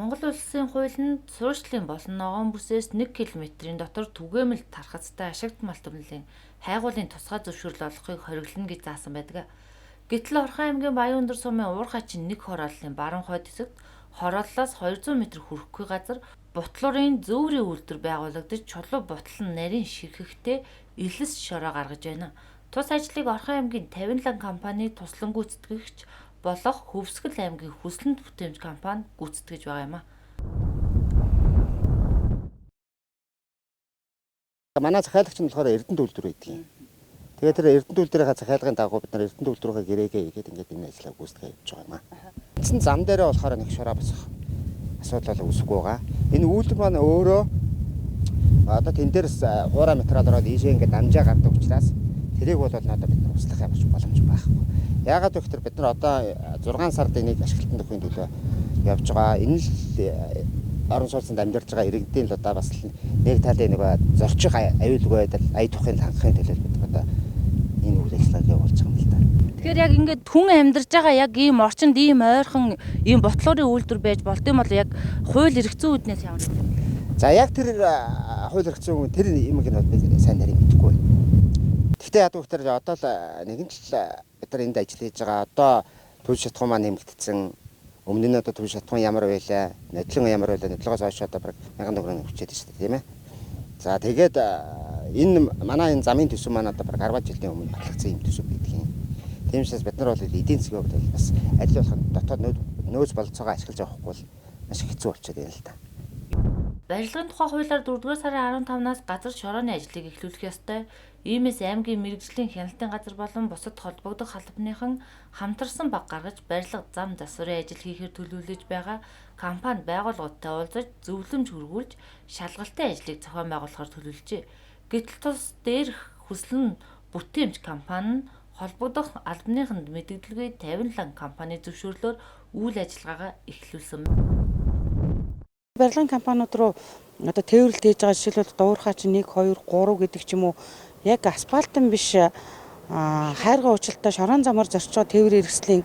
Монгол Улсын хууль нь суурьшлын болон ногоон бүсээс 1 км-ийн дотор түгээмэл тархацтай ашигт мал түмлэлийн хайгуулын тусгай зөвшөөрөл олгохыг хориглоно гэж заасан байдаг. Гэтэл Орхон аймгийн Баян өндөр сумын Уурхайчин 1 хорооллын баруун хойд хэсэгт хорооллоос 200 м хүрэхгүй газар бутлуурын зөөврийн үйлдвэр байгуулагдаж, чулуу бутлан нарийн ширхэхтэй элс шороо гаргаж байна. Тус ажлыг Орхон аймгийн 50 лан компани туслан гүйцэтгэгч болох Хөвсгөл аймгийн Хүслэнт бүтээмж компани гүйцэтгэж байгаа юм а. Манай захиалагч нь болохоор Эрдэнэт үйлдвэр байдаг юм. Тэгээд тэр Эрдэнэт үйлдвэрийнхаа захиалгын дагуу бид нар Эрдэнэт үйлдвэрийнхээ гэрээгээ хийгээд ингээд энэ ажлаа гүйцэтгэж явж байгаа юм аа. Үндсэн зам дээрээ болохоор нэг шороо босох асуудал бол үүсэхгүй байгаа. Энэ үйлдвэр маань өөрөө одоо тэн дээрс хуурай материал ороод ийшээ ингээд дамжаа гардаг учраас тэрийг бол одоо бид нар услах ямар ч боломж байхгүй. Яагаад вэ гэхээр бид нар одоо 6 сард энийг ашиглалтанд өгөхийн төлөө явж байгаа. Энэ л орон сууцнд амьдарч байгаа иргэдийн л одоо бас нэг талын нэг зорчих аюулгүй байдал, ая тухын хангахын төлөө бид одоо энэ үйл ажиллагааг явуулж байгаа юм л да. Тэгэхээр яг ингээд хүн амьдарч байгаа яг ийм орчинд ийм ойрхон ийм ботлуурын үйлдвэр байж болд юм бол яг хууль эрх зүйн үүднээс ямар юм бэ? За яг тэр хууль эрх зүйн тэр юм нь бол би сайн нарийн мэдэхгүй байна. Гэхдээ яг үгээр одоо л нэгэн л бид нар энд ажил хийж байгаа. Одоо түл шатхуу маань нэмэгдсэн. Өмнө нь одоо түл шатхуун ямар байлаа, нодлон ямар байлаа, нодлогоос хойш одоо бараг 1000 төгрөг хүчээд шүү дээ, тийм ээ. За тэгээд энэ манай энэ замын төсөв маань одоо бараг 10 жилийн өмнө батлагдсан юм төсөв гэдэг юм. Тийм учраас бид нар бол эдийн засгийн хувьд бас аль болох дотоод нөөц бололцоогоо ашиглаж авахгүй бол маш хэцүү болчиход байна л да. Барилгын тухай хуулиар 4-р сарын 15-наас газар шорооны ажлыг эхлүүлэх ёстой. Иймээс аймгийн мэргэжлийн хяналтын газар болон бусад холбогдох албаныхан хамтарсан баг гаргаж барилга зам засварын ажил хийхээр төлөвлөж байгаа компани байгууллагуудтай уулзаж зөвлөмж хүргүүлж шалгалтын ажлыг зохион байгуулахар төлөвлөжээ. Гэтэл тус дээрх хүслэн бүтээмж компани нь холбогдох албаныханд мэдэгдэлгүй 50 лан компани зөвшөөрлөөр үйл ажиллагаагаа эхлүүлсэн. Барилгын компаниуд руу одоо тээвэрлэлт хийж байгаа, жишээлбэл Дуурхай чинь 1 2 3 гэдэг ч юм уу, яг асфальтан биш, хайрган уучлалтай шорон замаар зорчоо тээврийн хэрэгслийн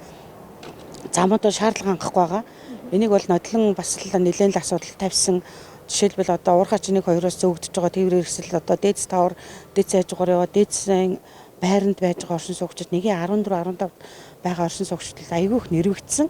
замуудаар шаардлага хангахгүй байгаа. Энийг бол нодлон бас л нэлээд л асуудал тавьсан. Жишээлбэл одоо Уурхай чинь 1 2-оос зөөгдөж байгаа тээврийн хэрэгсэл одоо дээдс тавар, дээдс хажуугаар яваа дээдсийн байранд байж байгаа оршин суугчид 1-14 15 байгаа оршин суугчдад айгүй их нэрвэгдсэн.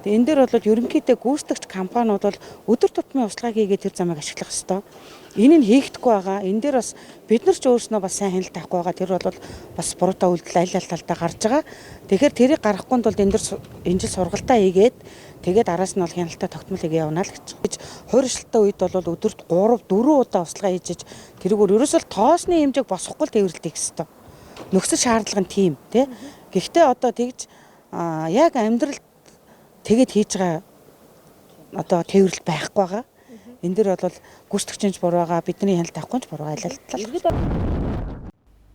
Тэгээ энэ дээр бол ерөнхийдөө гүйцэтгэгч компаниуд бол өдөр тутмын услага хийгээд тэр замыг ашиглах ёстой. Энэ нь хийгдэхгүй байгаа. Энэ дээр бас бид нар ч өөрснөө бас сайн хяналт тавихгүй байгаа. Тэр бол бас буруутай үйлдэл аль аль талдаа гарч байгаа. Тэгэхээр тэрийг гаргахгүй тулд энэ дэр энэ жил сургалтаа хийгээд тэгээд араас нь бол хяналтаа тогтмол хийгээ явна л гэж. Хууршилтаа үед бол өдөрт 3 4 удаа услага хийж тэрүүгээр ерөөсөө тоосны хэмжээг босгохгүй л тээвэрлэлт хийх ёстой. Нөхцөл шаардлага нь тийм тий. Гэхдээ одоо тэгж яг амьдрал тэгээд хийж байгаа одоо тээвэрлэл байхгүй байгаа. Энэ дэр бол гүйцэтгэгчийн ч буруу байгаа, бидний хяналт авахгүй ч буруу аль аль.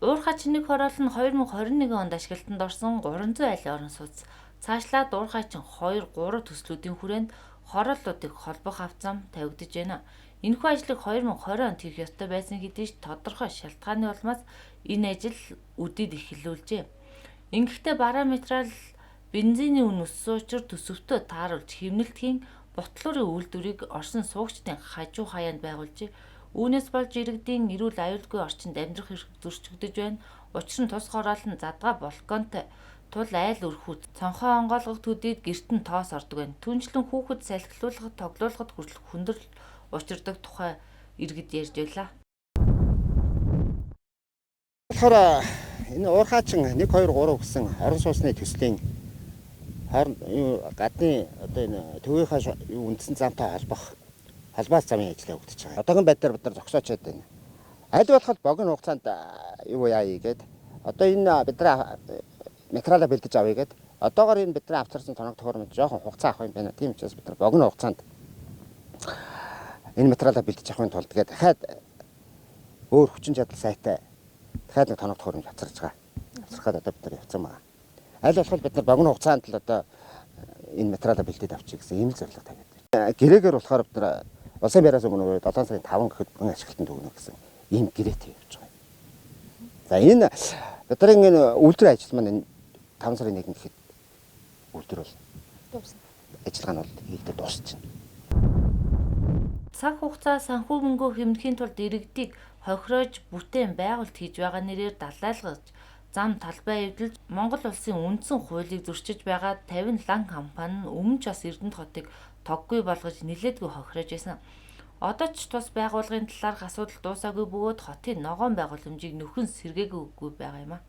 Уурхай чинэг хороол нь 2021 онд ашиглалтанд орсон 300 айлын орон сууц. Цаашлаад Уурхайчин 2 3 төслүүдийн хүрээнд хорооллуудыг холбох авц зам тавигдаж байна. Энэхүү ажлыг 2020 онд хийх ёстой байсан хэдий ч тодорхой шалтгааны улмаас энэ ажил үдид эхлүүлжээ. Ингэхдээ бараа материал бензиний үнэ өссөн учир төсөвтөө тааруулж хэмнэлтхийн бутлуурын үйлдвэрийг оршин суугчдын хажуу хаяанд байгуулжээ. Үүнээс болж иргэдийн эрүүл аюулгүй орчинд амьдрах эрх зөрчигдөж байна. Учир нь тус хороол нь задгай балконтой тул айл өрхүү цонхоо онгойлгох төдийд гэрт нь тоос ордог байна. Түүнчлэн хүүхэд салхилуулахад, тоглоулахад хүртэл хүндрэл учирдаг тухай иргэд ярьж байлаа. Тэгэхээр энэ Уурхайчин 1 2 3 гэсэн орон сууцны төслийн хооронд гадны одоо энэ төвийнхаа үндсэн замтай холбох холбоос замын ажил явагдаж байгаа. Одоогийн байдлаар бид нар зогсоочод байна. Аль болох богино хугацаанд юу яая гээд одоо энэ бидний материалаа бэлдэж авъя гээд одоогор энэ бидний авчирсан тоног төхөөрөмж жоохон хугацаа авах юм байна. Тийм учраас бид нар богино хугацаанд энэ материалаа бэлдэж авахын тулд гээд дахиад өөр хүчин чадал сайтай дахиад нэг тоног төхөөрөмж авчирч байгаа. Авчрахад одоо бид нар явцсан байгаа. Аль болох бид нар богино хугацаанд л одоо энэ материалаа бэлдээд авчих гэсэн ийм л зорилго тавиад байна. Гэрээгээр болохоор бид нар улсын байраас өмнө 7 сарын 5 гэхэд бүрэн ашиглалтанд өгнө гэсэн ийм гэрээтэй явж байгаа. За энэ бидний энэ үйлдвэрийн ажил маань энэ 5 сарын 1 гэхэд үйлдвэр бол ажиллагаа нь бол хийгдээд дуусчихна. Цаг хугацаа санхүү мөнгөө хэмнэхийн тулд иргэдийг хохироож бүтээн байгуулалт хийж байгаа нэрээр далайлгаж зам талбай эвдэлж Монгол улсын үндсэн хуулийг зөрчиж байгаа 50 лан компани нь өмнө ч бас Эрдэнэт хотыг тоггүй болгож нилээдгүй хохироож байсан. Одоо ч тус байгууллагын талаарх асуудал дуусаагүй бөгөөд хотын ногоон байгууламжийг нөхөн сэргээгээгүй байгаа юм а.